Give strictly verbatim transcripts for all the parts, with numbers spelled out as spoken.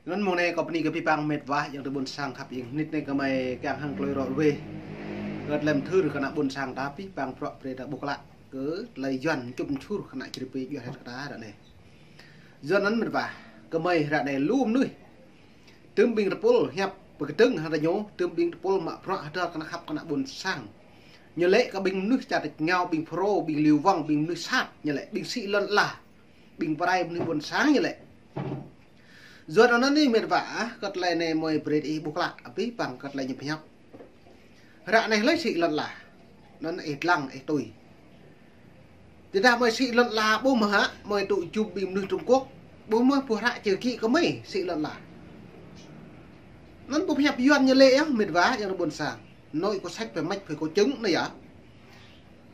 Anŭn mông anai kâo bơni kơ abih bang met wa ayŏng adơi ƀôn sang khăp ing. Nit anai gơmơi kiăng hăng tơlơi rŏ ruai. Kơ tơlơi mơthưr kơ ană ƀôn sang ta abih bang prŏ brơi ta ƀuh klă. Kơ tơlơi Yuan čŭp čur kơ ană čri pê juă hĕt kơ ta ră anai. Yuan anŭn met wa. Gơmơi ră anai lu mơnuih. Tơm ƀing tơpul hiăp pơkơdơ̆ng hăng ta ñu, tơm ƀing tơpul mă prŏ hơdơr kơ ană khăp kơ ană ƀôn sang. Ñu lĕ kơ ƀing mơnuih čar tơčô, ƀing Phrô, ƀing Liu Wang, ƀing mơnuih sat, ñu lĕ ƀing sĭ lŏn ala. Ƀing pơrai mơnuih ƀôn sang ñu lĕ. Yua anŭn anai met wa, kơ tơlơi anai mơi brơi ih ƀuh klă, abih bang kơ tơlơi ñu pơhiăp. Ră anai hlơi sĭ lŏn ala. Anŭn ih lăng ih tui. Tơdah mơi sĭ lŏn ala ƀu mơ̆ hă, mơi tŭ jum ƀing mơnuih Trung Quốc. Ƀu mơ̆ ƀuh ră čơ kĭ kơ mơi sĭ lŏn ala. Anŭn ƀu pơhiăp Yuan ñu lĕ yơh, met wa, ayŏng adơi ƀôn sang. Nội có sách phải mách phải có chứng anai yơh.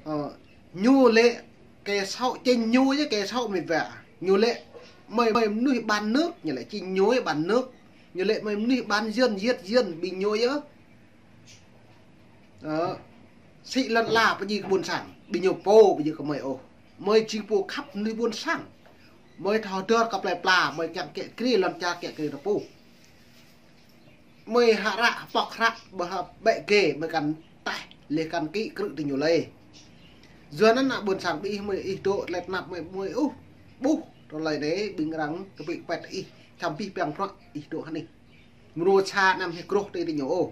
Ơ, ñu lĕ kẻ xấu, chính ñu yơh kẻ xấu met wa. Ñu lĕ mơi, mơi mơnuih bán nước, ñu lĕ chính ñu yơh bán nước. Ñu lĕ mơi mơnuih bán dân, giết dân, ƀing ñu yơh. Ơ, sĭ lŏn ala pơjing kơ ƀôn sang, ƀing ñu pô pơjing kơ mơi ôh. Mơi jing pô khăp mơnuih ƀôn sang. Mơi thâo hơdơr kơ plơi pla, mơi kiăng kiă kriê lŏn čar kiă kriê ta pô. Mơi hă ră, pŏk hră, ƀơ hă ƀĕ gê, mơi kăn taih, leh kăn kĭ krư̆ tơ ñu lĕ. Yua anŭn ană ƀôn sang ƀing ih mơi ih dŏ tơlơi tơnap mơi, mơi ƀuh, ƀuh, tơlơi anai ƀing arăng kơpĭ kơpĕt ih, samơ̆ abih bang prŏ ih dŏ hơnih. Mrô sa năm hĕ krôh tơ tơ ñu ôh.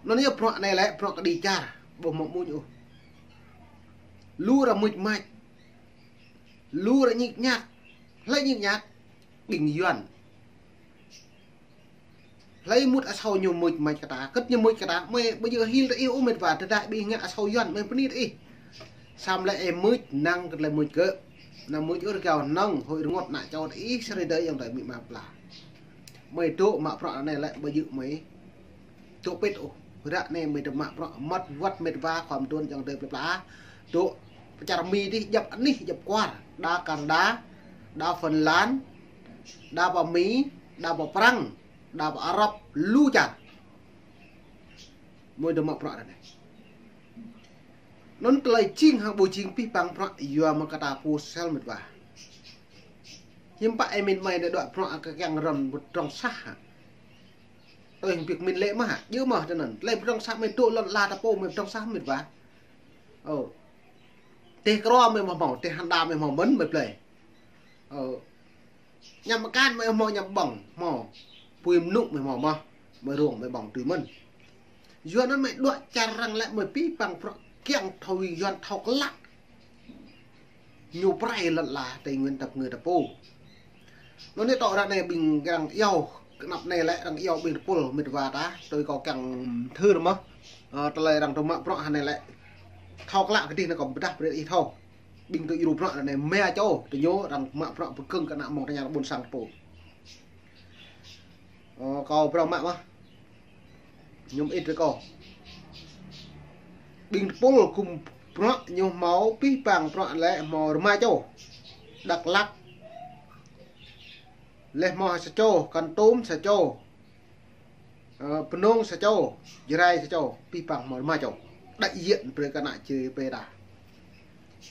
Anŭn yơh prŏ anai lĕ, prŏ kơđi čar, ƀu mă muñ ôh. Lu arăng muč mač. Lu arăng ñik ñak. Hlơi ñik ñak? Ƀing Yuan. Hlơi mŭt asâo ñu muč mač kơ ta, kơ̆t ñu muč kơ ta, mơi ƀu djơ̆ hil tơ ih ôh met wa, tơdah ƀing ngă asâo Yuan, mơi bơni tơ ih. Samơ̆ lĕ ih muč, năng kơ tơlơi muč gơ̆. Năng muč ur kiao năng, hơi rơngot ană čô tơ ih, sơrơi dơi ayŏng adơi amĭ ama pla. Mơi dŏ mă prŏ anai lĕ ƀu djơ̆ mơi dŏ pĭt ôh. Ră anai mơi dŏ mă prŏ, mŏt wăt met wa khŏm tuôn ayŏng adơi plơi pla. Dŏ pơčar Mi dih, djăp anih, djăp kwar. Đa Canada, đa Phần Lan, đa pơ Mi, đa pơ Prăng, đa pơ Arab, lu čar. Mơi dŏ mă prŏ ră anai. Anŭn tơlơi jing hăng ƀu jing abih bang prŏ yua mơ̆ kơ ta pô sel met wa. Hiư̆m pă ih min mơi anai dŏ prŏ kơ kiăng rŏn pơdrŏng sah hă? Tui hăng biă min lĕ mơ̆ hă? Djơ̆ mơ̆ tơ anŭn. Tơlơi pơdrŏng sah mơi dŏ lŏn ala ta pô mơi pơdrŏng sah met wa. Ơ. Teh krô mơi hmâo hmâo, teh hăn đa mơi hmâo mơ̆n mơi plơi. Ơ. Añăm mơkan mơi hmâo añăm ƀơ̆ng, hmâo. Apui mơnŭ mơi hmâo mơ̆n, mơi rông mơi ƀơ̆ng tui mơ̆n. Yua anŭn mơi dŏ čar arăng lĕ mơi abih bang prŏ kiăng thâo Yuan thâo klă. Ñu pơrai lŏn ala Tây Nguyên ta pơngư ta pô. Anŭn anai tŏ ră anai ƀing arăng iâu, kơnăp anai lĕ arăng iâu ƀing tơpul met wa ta, tui kâo kiăng thâo mơ̆. Ơ, tơlơi arăng dŏ mă prŏ hă anai lĕ. Thâo klă kơdih anai kâo pơdah brơi ih thâo. Ƀing tŭ djru prŏ ră anai mă čô, tơ ñu arăng mă prŏ pơkơ̆ng kơ ană mơ̆ng tơña ƀôn sang ta pô. Ơ, kâo prŏ mă mơ̆. Ñu mơit brơi kâo. Ƀing tơpul gum prŏ ñu hmâo abih bang prŏ lĕ hmâo rơma čô. Dak Lak. Leh hmâo sa čô, Kon Tum sa čô. Ơ, Bơnông sa čô, Jrai sa čô, abih bang hmâo rơma čô. Đại diện brơi kơ ană čri pê ta.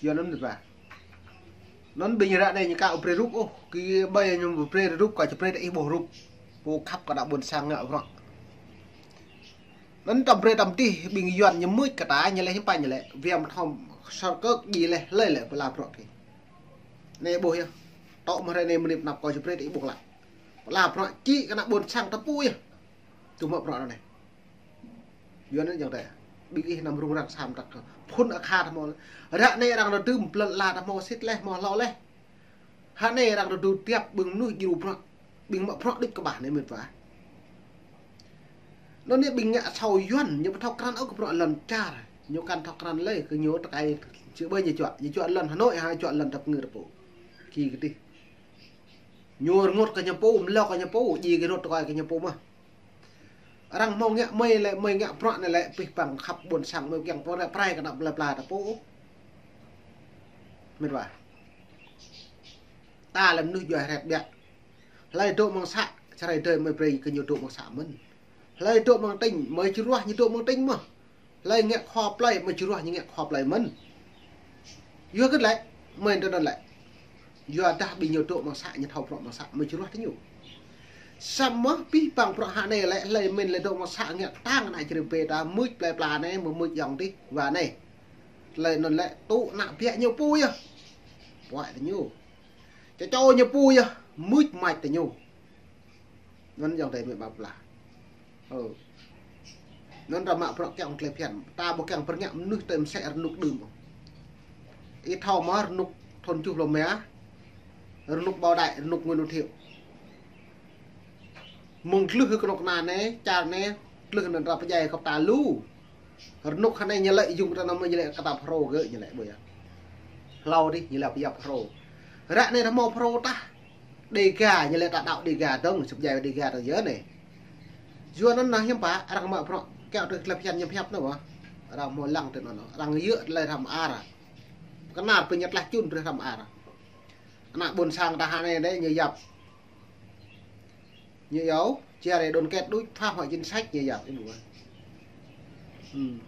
Yua anŭn met wa. Anŭn ƀing ră anai ñu ka ƀu brơi rup ôh, kơ ƀai ñu brơi rup kơ či brơi tơ ih ƀuh rup. Pô khăp kơ ană ƀôn sang ngă prŏ. Anŭn tơm brơi tơm tih ƀing Yuan ñu muč kơ ta ñu lĕ hiư̆m pă ñu lĕ. Viêm thom sơr kơk djai leh hlơi lĕ pơala prŏ kơ. Anai ƀuh yơh. Tŏ mơ̆ ră anai mơnip năp kâo či brơi tơ ih ƀuh klă. Pơala prŏ či kơ ană ƀôn sang ta pô yơh. Tŭ mă prŏ ră anai. Yua anŭn ayŏng adơi. Ƀing ih anăm rŭng răng sam tăk. Phŭn akha ta hmâo. Ră anai arăng rơdưm plơ̆n ala ta hmâo sĭt leh, hmâo hlâo leh. Hă anai arăng rơdưm tiăp ƀing mơnuih djru prŏ. Ƀing mă prŏ đĭt kơ ƀah anai met wa. Anŭn anai ƀing ngă asâo Yuan, ñu ƀu thâo krăn ôh kơ prŏ lŏn čar. Ñu kăn thâo krăn lĕ kơ ñu tơkai či ƀơi ñu čuă. Ñu čuă lŏn Hà Nội hă, čuă lŏn ta pơngư ta pô. Kĭ kơdih. Ñu rơngot kơ ñu pô, mlâo kơ ñu pô, djai kơ rŏt tơkai kơ ñu pô mơ̆n. Arăng hmâo ngă mơi lĕ, mơi ngă prŏ anai lĕ, abih bang khăp ƀôn sang mơi kiăng prŏ lĕ pơrai kơ ană plơi pla ta pô. Met wa. Ta lĕ mơnuih juă hret biă. Hlơi dŏ mơ̆ng să, sơrơi dơi mơi brơi kơ ñu dŏ mơ̆ng să mơ̆n. Hlơi dŏ mơ̆ng tỉnh, mơi či ruah ñu dŏ mơ̆ng tỉnh mơ̆n. Hlơi ngă khua plơi, mơi či ruah ñu ngă khua plơi mơ̆n. Yua kơ lĕ, mơi tơ anŭn lĕ. Yua dah ƀing ñu dŏ mơ̆ng să, ñu thâo prŏ mơ̆ng să, mơi či ruah tơ ñu. Samơ̆ pih păng prŏ hă anai lĕ, hlơi mĭn lĕ dŏ mơ̆ng să ngă tang ană čơrê bê ta mưč plơi pla anai, mơ̆ mưč yŏng tih wa anai. Tơlơi anŭn lĕ tŭ ană biă ñu pô yơh. Puăi tơ ñu. Čơčô ñu pô yơh, mưč mač tơ ñu. Anŭn yŏng tơ mĭ ƀă pla. Ơ. Anŭn ta mă prŏ kiăng tơlơi phiăn. Ta ƀu kiăng pơrngă mơnuih tơ mơsĕ rơnŭk đưm. Ih thâo mơ̆ rơnŭk thun čuh lŏm mia. Rơnŭk ƀâo đai, rơnŭk Nguyễn Văn Thiệu. Mơ̆ng tlưh kơ kơnuk kơna anai, čar anai, tlưh anŭn ta pơdjai kơ ta lu. Rơnŭk hă anai ñu lĕ yŭng ta nao mơ̆ ñu lĕ kơ ta phrô gơ̆ ñu lĕ ƀu yơh. Hlâo dih ñu lĕ pơyap phrô. Ră anai ta hmâo phrô tah. Đêga ñu lĕ ta đaŏ Đêga dơ̆ng, sŭp djai Đêga dơ̆ng yơh anai. Yua anŭn anai hiư̆m pă, arăng mă prŏ, kiăng tơlơi phiăn ñu hiăp anŭn mơ̆. Arăng hmâo lăng tơ anŭn, arăng yơh tơlơi răm ar. Kơnar pơ ñu tlaih čun tơlơi răm ar. Ană ƀôn sang ta hă anai dêh ñu yap. Ñu yua, chia rẽ đoàn kết đuč, phá hoại chính sách ñu yap, ih ƀuh. Hm.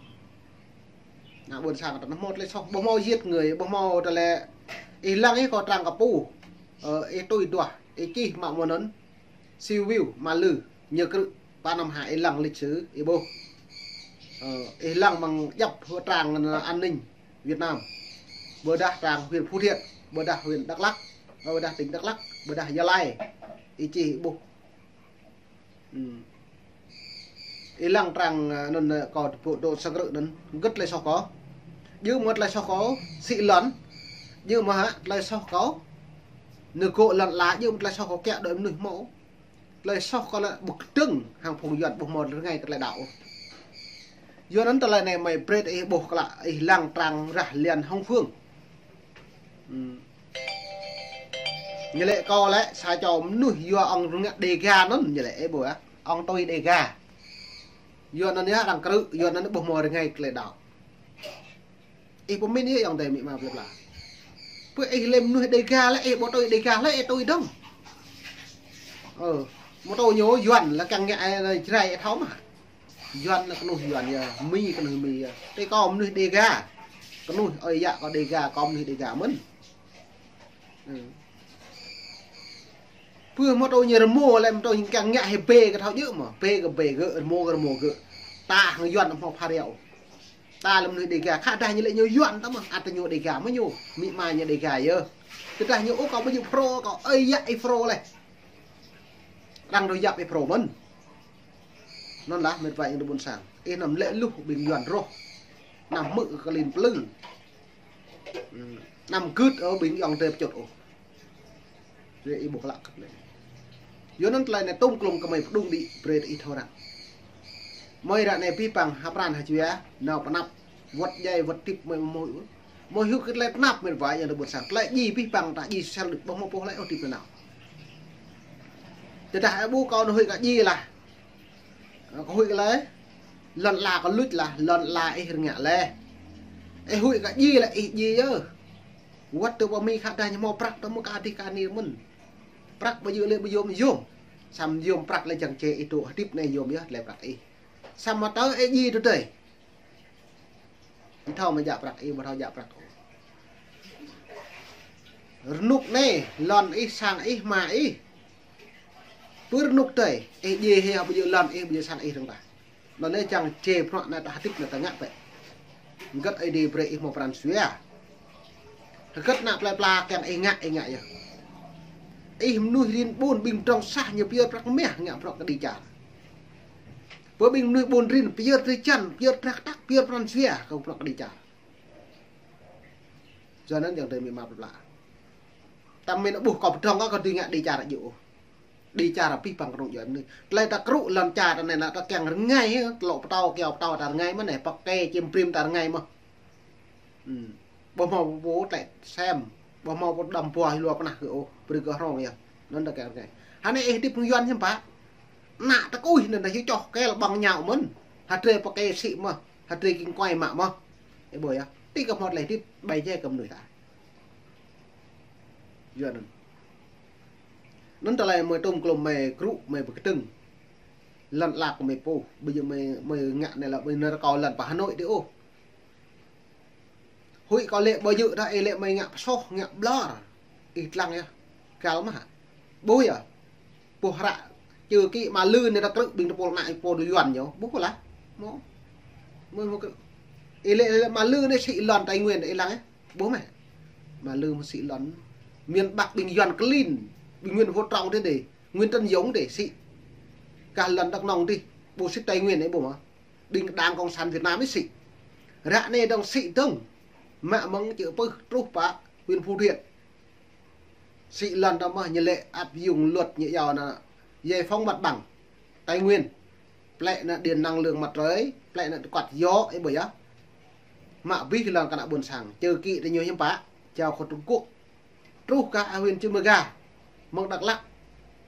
Ană ƀôn sang ta hmâo tơlơi soh, ƀu hmâo giết người, ƀu hmâo tơlơi, ih lăng ih kơ trang kơ pô, ơ, ih tui duah, ih čih mă mơ̆n anŭn, siu wiu, mă lư, ñu krư̆, pă năm hă ih lăng lịch sử, ih ƀuh. Ơ, ih lăng mơ̆ng djŏp hua trang an ninh. Việt Nam. Ƀôdah trang huyện Phú Thiện, ƀôdah huyện Đắk Lắk, ƀôdah tỉnh Đắk Lắk, ƀôdah Gia Lai. Ih čih ih ƀuh. Hm. Ih lăng trang, ơ, anŭn, ơ, kơ bộ đội sang rự anŭn, gĭt tơlơi soh kơ. Djơ̆ mơ̆ tơlơi soh kơ, sĭ lŏn. Djơ̆ mơ̆ hă, tơlơi soh kơ. Nơgŏ lŏn ala, djơ̆ mơ̆ tơlơi soh kơ kiăng đuaĭ mơnuih hmâo. Tơlơi soh kơ lĕ ƀu kơtơ̆ng hăng phung Yuan ƀu hmâo rơngai kơ tơlơi đaŏ ôh. Yua anŭn tơlơi anai mơi brơi ih ƀuh klă ih lăng trang rah lian hông phương. Hm. Ñu lĕ kơ lĕ sa čô mơnuih yua ŏng rơngă Đêga anŭn ñu lĕ ih ƀuh ah. Ŏng tui Đêga. Yua anŭn yơh arăng krư̆, yua anŭn ƀu hmâo rơngai kơ tơlơi đaŏ. Ih pơmĭn yơh yŏng tơ mĭ ma plơi pla. Pơ ih lĕ mơnuih Đêga lĕ, ih ƀu tui Đêga lĕ, ih tui dơ̆ng. Ơ, mơ̆ tơ ñu Yuan lĕ kiăng ngă, ơ, Jrai ih thâo mơ̆. Yuan lĕ kơnuih Yuan yơh, Mi kơnuih Mi yơh. Tơ kơ mơnuih Đêga. Kơnuih ơi yă kơ Đêga, kơ mơnuih Đêga mơ̆n. Hm. Pơ mơ̆ tơ ñu rơmô lĕ mơ̆ tơ ñu kiăng ngă hĭ bê kơ thâo djơ̆ mơ̆. Bê kơ bê gơ̆, rơmô kơ rơmô gơ̆. Ta hăng Yuan hmâo phara ôh. Ta lĕ mơnuih Đêga, khă dah ñu lĕ ñu Yuan ta mơ̆, ăt tơ ñu Đêga mơ̆ ñu, mĭ ma ñu Đêga yơh. Tơdah ñu ôh kơ ƀu djơ̆ phrô, kơ ơi yă ih phrô leh. Arăng dŏ yap ih phrô mơ̆n. Anŭn lah mĕt wa yŏng tơ ƀôn sang. Ih anăm lĕ luh ƀing Yuan rŏh. Anăm hmư̆ kơ klin plư. Hm, anăm gưt ôh ƀing yŏng tơ pơčŭt ôh. Rĕ ih ƀuh klă kơt lĕ. Yua anŭn tơlơi anai tŭm klŭm kơ mơi pơdŏng đĭ brơi ih thâo răng. Mơi ră anai pih păng hăp pran hă čuê, nao pơnăp, wơ̆t djai, wơ̆t tĭp mơi mơ̆ mơi. Mơi hyu kơ tơlơi pơnăp mĕt wa yŏng tơ ƀôn sang. Tơlơi djai pih păng ta djai sel đĭ ƀuh mơ̆ pô lĕ ôh tĭp nao. Tơdah ih ƀuh kơ anŭn huĭ kơ djai lah. Kơ huĭ kơ lĕ. Lŏn ala kơ luč lah, lŏn ala ih rơngă leh. Ih huĭ kơ djai lah ih djai yơh. Wơ̆t tơ pơ Mi khă dah ñu hmâo prăk tơ mơ̆ kơ adih kơ anai mơ̆n. Prăk ƀu djơ̆ lĕ ƀu yôm yôm. Samơ̆ yôm prăk lĕ čang čê ih tŭ hơdip anai yôm yơh tơlơi prăk ih. Samơ̆ tơ ih djai tơdơi. Ih thâo mơ̆ djă prăk ih, ƀu thâo djă prăk ôh. Rơnŭk anai, lŏn ih, sang ih, hma ih. Pơ rơnŭk tơi, ih djai hĭ ƀu djơ̆ lŏn ih, ƀu djơ̆ sang ih dơ̆ng tah. Anŭn anai čang čê prăk anai ta hơdip anai ta ngă pĕ. Hơget Ơi Adai brơi ih hmâo pran jua. Hơget ană plơi pla kiăng ih ngă, ih ngă yơh. Ih mơnuih rin ƀun ƀing pơdrŏng sah ñu pơyơr prăk mah ngă prăk kơđi čar. Pơ ƀing mơnuih ƀun rin pơyơr drơi jăn, pơyơr drah kơtăk, pơyơr pran jua kơ prăk kơđi čar. Yua anŭn yŏng tơ mĭ ma plơi pla. Ta mĭn ƀuh kơ pơdrŏng kơ dưi ngă kơđi čar djơ̆ ôh. Kơđi čar pih păng kơnung djuai mơnuih. Tơlơi ta krŭ lŏn čar ta anai ană ta kiăng rơngai, tơlŏ pơtâo, kiao pơtâo ta rơngai mơ̆n anai, pơkê čim prim ta rơngai mơ̆n. Hm. Ƀu hmâo pô tơlơi sem, ƀu hmâo pô đăm pua hĭ lua pơnah kơ ôh, brơi kơ hrŏng yơh. Anŭn ta kiăng rơngai. Hă anai ih hơdip hăng Yuan hiư̆m pă. Ană ta kuih anŭn ta hyu čoh kơl ƀơ̆ng ñao mơ̆n. Hơdrơi pơkê sĭ mơ̆n, hơdrơi king kuai mă mơ̆n. Ih ƀuh yơh. Tĭ kơ hmâo tơlơi hơdip, ƀai jai kơ mơnuih ta. Yua anŭn. Anŭn tơlơi mơi tŭm klŭm mơi krŭ mơi pơkơdơ̆ng. Lŏn ala kơ mơi pô, ƀu djơ̆ mơi, mơi ngă anai lĕ mơi nơ̆r kâo lŏn pơ Hà Nội dih ôh. Huĭ kơ lĕ ƀu djơ̆ dah ih lĕ mơi ngă pơsoh, ngă ƀlŏr. Ih lăng yơh. Găl mơ̆ hă. Ƀuh yơh. Ƀuh hră. Čơ kĭ mă lư anai ta krư̆ ƀing tơpul ană pô tơ Yuan ñu. Ƀuh lah. Mơ̆. Mơ̆ mơ̆ krư̆. Ih lĕ, lĕ mă lư anai sĭ lŏn Tây Nguyên ih lăng ih. Ƀuh mơ̆. Mă lư mơ̆ sĭ lŏn. Miền Bắc ƀing Yuan klin. Ƀing Nguyễn Phú Trọng tơ đê. Nguyễn Tấn Dũng tơ sĭ. Kah lŏn Đắk Nông tơ. Ƀu sĭ Tây Nguyên ih ƀuh mơ̆. Ƀing đảng Cộng sản Việt Nam ih sĭ. Ră anai dŏng sĭ dŏng. Mă mơ̆ng čư̆ pưh truh pă huyện Phú Thiện. Sĭ lŏn tơ mơ̆ ñu lĕ áp dụng luật ñu iâu anai giải phóng mặt bằng Tây Nguyên. Plĕ anai điện năng lượng mặt trời, plĕ anai kơt yŏ, ih ƀuh yơh. Mă abih lŏn kơ ană ƀôn sang, čơ kĭ tơ ñu hiư̆m pă, jao kơ Trung Quốc. Truh kơ huyện Cư M'gar, mơ̆ng Dak Lak,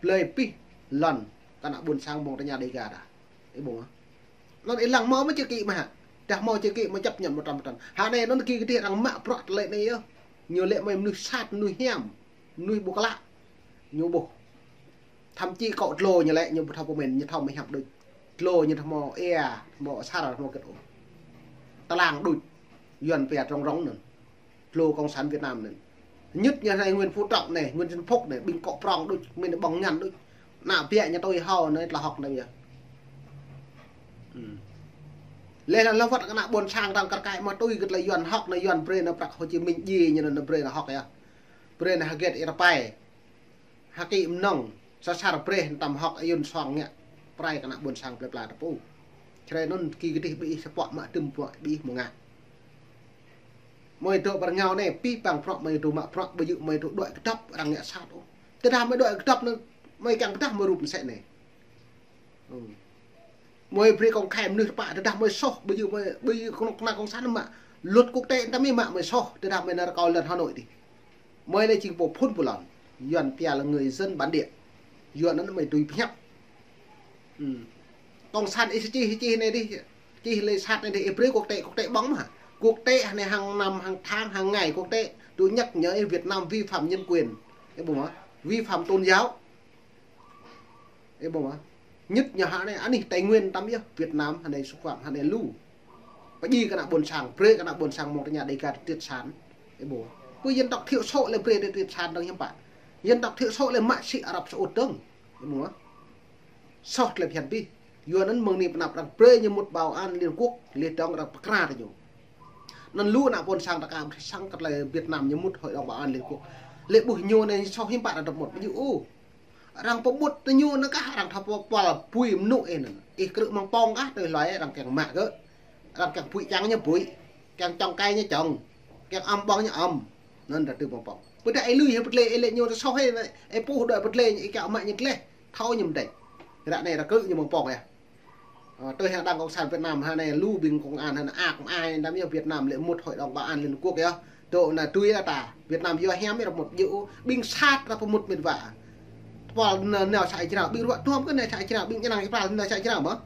blơi abih lŏn kơ ană ƀôn sang mơ̆ng tơña Đêga đa. Ih ƀuh mơ̆. Anŭn ih lăng mơ̆ mơ̆ čơ kĭ mơ̆ hă. Tơdah mơ̆ čơ kĭ mơ̆ chấp nhận một trăm phần trăm. Hă anai anŭn kĭ kơ tih arăng mă bruă tơlơi anai yơh. Ñu lĕ mơi mơnuih sat, mơnuih hiam, mơnuih ƀu klă. Ñu ƀuh. Thậm chí akŏ dlô ñu lĕ ñu ƀu thâo pơmĭn, ñu thâo mơ̆ hiăp đôč. Dlô ñu thâo mơ̆ ia, mơ̆ asar, mơ̆ kơt ôh. Tơlang đôč. Yuan pia trong rong anŭn. Dlô Cộng sản Việt Nam anŭn. Ñŭt ñu anai Nguyễn Phú Trọng anai, Nguyễn Xuân Phúc anai, ƀing akŏ prong đôč, mĭn ƀơ̆ng ngăn đôč. Ană biă ñu tui hao anai tơlơi hŏk anai yơh. Hm. Lĕ lăng lăng wơ̆t kơ ană ƀôn sang arăng kar kaĭ mơ̆ tui kơ tơlơi Yuan hŏk anai, Yuan brơi anai prăk Hồ Chí Minh djai ñu anŭn brơi anai hŏk yơh. Brơi anai hơget ih rơpai. Hơkĭ mơnơ̆ng, sa asar brơi tăm hŏk ayun suang ngă. Prai kơ ană ƀôn sang plơi pla tơpŭ. Čơrơi anŭn kĭ kơ tih ƀing ih sa puă mă tơm puă ƀing ih mơ̆ ngă. Mơi dŏ ƀơi rơngiao anai, pih pang prăk mơi dŏ mă prăk, ƀu djơ̆ mơi dŏ đuaĭ kơdŏp arăng ngă sat ôh. Tơdah mơi đuaĭ kơdŏp anŭn, mơi kiăng kơdah mơi rup mơsĕ anai. Hm. Mơi brơi kông khai mơnuih tơpă, tơdah mơi soh, ƀu djơ̆ mơi, ƀu djơ̆ kơnuk kơna Cộng sản mă. Luật quốc tế tăm ih mă mơi soh, tơdah mơi nao rơkâo lŏn Hà Nội tih. Mơi lĕ jing pô phŭn pô lŏn. Yuan pia là người dân bản địa. Yuan anŭn mơi tui pơhiăp. Hm. Cộng sản ih čih, čih anai tih. Čih lĕ sat anai tih, ih brơi quốc tế, quốc tế ƀơ̆ng mơ̆ hă. Quốc tế anai hàng năm, hàng tháng, hàng ngày quốc tế. Tui nhắc nhớ Việt Nam vi phạm nhân quyền. Ih ƀuh mơ̆. Vi phạm tôn giáo. Ih ƀuh mơ̆. Ñŭt ñu hă anai, anih Tây Nguyên tăm yơh, Việt Nam hă anai xúc phạm hă anai lu. Pơdjai kơ ană ƀôn sang, brơi kơ ană ƀôn sang mơ̆ng tơña Đêga triệt sản. Ih ƀuh. Pơ dân tộc thiểu số lĕ brơi triệt sản dŏng hiư̆m pă. Dân tộc thiểu số lĕ mă sĭ Arab Saudi dŏng. Ih ƀuh mơ̆. Soh tơlơi phiăn pih. Yuan anŭn mơ̆ng anai pơ anăp arăng brơi ñu mŭt Bảo an Liên Quốc, lĕ dŏng arăng pơkra tơ ñu. Anŭn lu ană ƀôn sang ta kơ ƀu thâo săng kơ tơlơi Việt Nam ñu mŭt Hội đồng Bảo an Liên Quốc. Lĕ ƀuh ñu anai soh hiư̆m pă arăng dŏ mŭt ƀu djơ̆ ôh. Arăng pơƀut tơ ñu anŭn kah arăng thâo pơpăl bui mơnŭ ih anŭn. Ih krư̆ mơ̆ng pŏng kah tui hloi arăng kiăng mă gơ̆. Arăng kiăng bui čang ñu bui. Kiăng čŏng kai ñu čŏng. Kiăng ăm ƀơ̆ng ñu ăm. Anŭn ră tơ mơ̆ng pŏng. Pơdah ih lui hĭ pơtlĕ ih lĕ ñu tơ soh ih, ih puh đuaĭ pơtlĕ ñu ih kiăng mă ñu tleh. Thâo ñu mơ̆n đĕč. Ră anai ră krư̆ ñu mơ̆ng pŏng yơh. Ơ, tui hăng đảng Cộng sản Việt Nam hă anai lu ƀing công an hă anai ak mai đam yơh Việt Nam lĕ mŭt Hội đồng Bảo an Liên Quốc yơh. Dŏ anai tui ta, Việt Nam yua hiam yơh mŭt yơh, ƀing sat ta pơmŭt mĕt wa. Tơpăl nao sa jrao, ƀing ruă tuăm kơ nao sa jrao, ƀing čơnăng kơpal nao sa jrao mơ̆.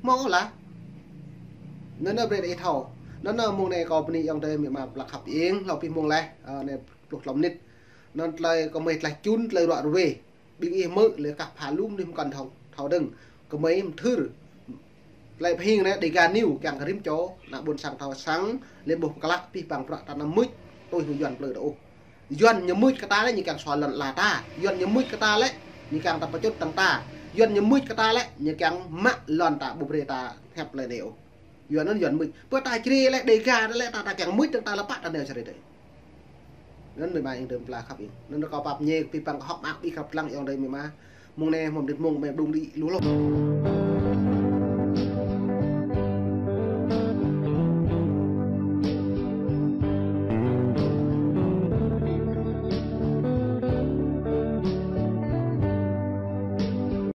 Mơ̆ lah. Anŭn anai brơi ih thâo. Anŭn anai mơ̆ng anai kâo bơni ayŏng adơi amĭ ama pơlă khăp ing, hlâo pih mơ̆ng laih, ơ, anai pluh klâo mơnit. Anŭn tơlơi kâo mơi tlaih čun tơlơi ruă ruai. Ƀing ih hmư̆ lĕ kah pha lum anai mơkăn thâo, thâo dơ̆ng. Kơ mơi mơthưr. Tơlơi pơhing anai Đêga News kiăng kơ rĭm čô ană ƀôn sang thâo săng, lĕ ƀuh pơklă pih pang prăk ta anăm mưč, tui hăng Yuan plư ta ôh. Yuan ñu mưč kơ ta lĕ ñu kiăng sua lŏn ala ta. Yuan ñu mưč kơ ta lĕ ñu kiăng ta pơčŭt tăng ta. Yuan ñu mưč kơ ta lĕ ñu kiăng mă lŏn ta ƀu brơi ta hiăp tơlơi anai ôh. Yuan anŭn Yuan mưč. Pơ ta čri lĕ Đêga lĕ ta, ta kiăng mưč tăng ta lĕ pă ta nao čri tơ. Anŭn amĭ ama ayŏng adơi pơlă khăp ing. Anŭn kâo pap ñe pih pang kơ hŏk mơak ƀing khăp lăng ayŏng adơi amĭ ama. Mơ̆ng anai mơ̆ng dit mơ̆ng mơi ƀlung đĭ lu lŏ.